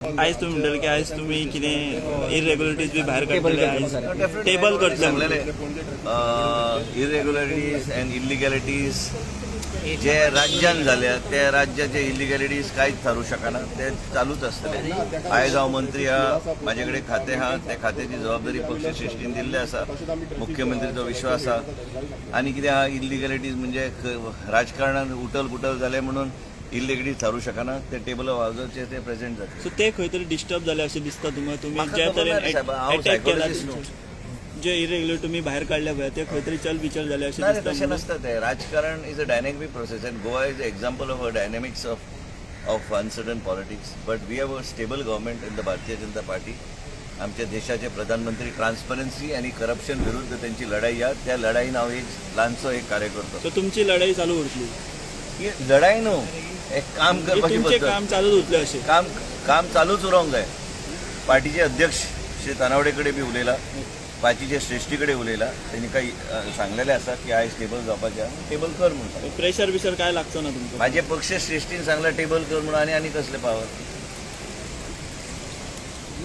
आयज तुमी म्हणटले की आयज तुमी कितें इरेग्युलरिटीज बी भायर काडटले, आयज टेबल करतले. सांगलेले इरेग्युलरिटीज अँड इलिगॅलिटीज जे राज्यान जाल्या ते राज्याचे इलिगॅलिटीज कांयच थारूं शकना, ते चालूच आसतले. आयज हांव मंत्री आहा, म्हाजे कडेन खातें आहा, त्या खात्याची जबाबदारी पक्ष श्रेश्ठीन दिल्ली आसा, मुख्यमंत्रीचो विश्वास आहा. आनी कितें आहा, इलिगॅलिटीज म्हणजे राजकारणान उटल पुटल जालें म्हणून इलिगॅलिटीज थारूं शकना. ते टेबल ऑफ हावजाचेर ते प्रेझेंट जातले. सो ते खंय तरी डिस्टर्ब जाले अशें दिसता तुमकां? तुमी म्हाका ज्या खबर तरेन ना रे साहेब, हांव अटॅक केला psychologist न्हू. जे इरेग्युलर तुमी भायर काडल्या पळय, ते खंय तरी चल बिचल जाले अशें ना रे, दिसता तशें म्हणून? नासता तें. राजकारण is a dynamic process and Goa is a example of a dynamics of uncertain politics, but we have a stable government in the Bharatiya Janata Party. आमच्या देशाचे प्रधानमंत्री ट्रान्सपरन्सी आनी करप्शन विरुद्ध त्यांची लढाई आहा. त्या लढाईन हांव एक ल्हानसो एक कार्यकर्तो. सो तुमची लढाई चालू उरतली? ही लढाई न्हू, एक काम म्हणजे करपाची तुमचें पद्दत. काम चालूच उरतलें अशें? काम काम चालूच उरोंक जाय. पार्टीचे अध्यक्ष श्री तानावडे कडेन बी उलयला, पार्टीचे श्रेश्ठी कडेन उलयला. तेणी काही सांगलेलें आसा की आयज टेबल जावपाचें आहा, टेबल कर म्हणून सांगलें. प्रेशर बिशर काय लागचो ना तुमकां? माझे पक्ष श्रेष्ठीन सांगला टेबल कर म्हणून, आनी आनी कसले पावर?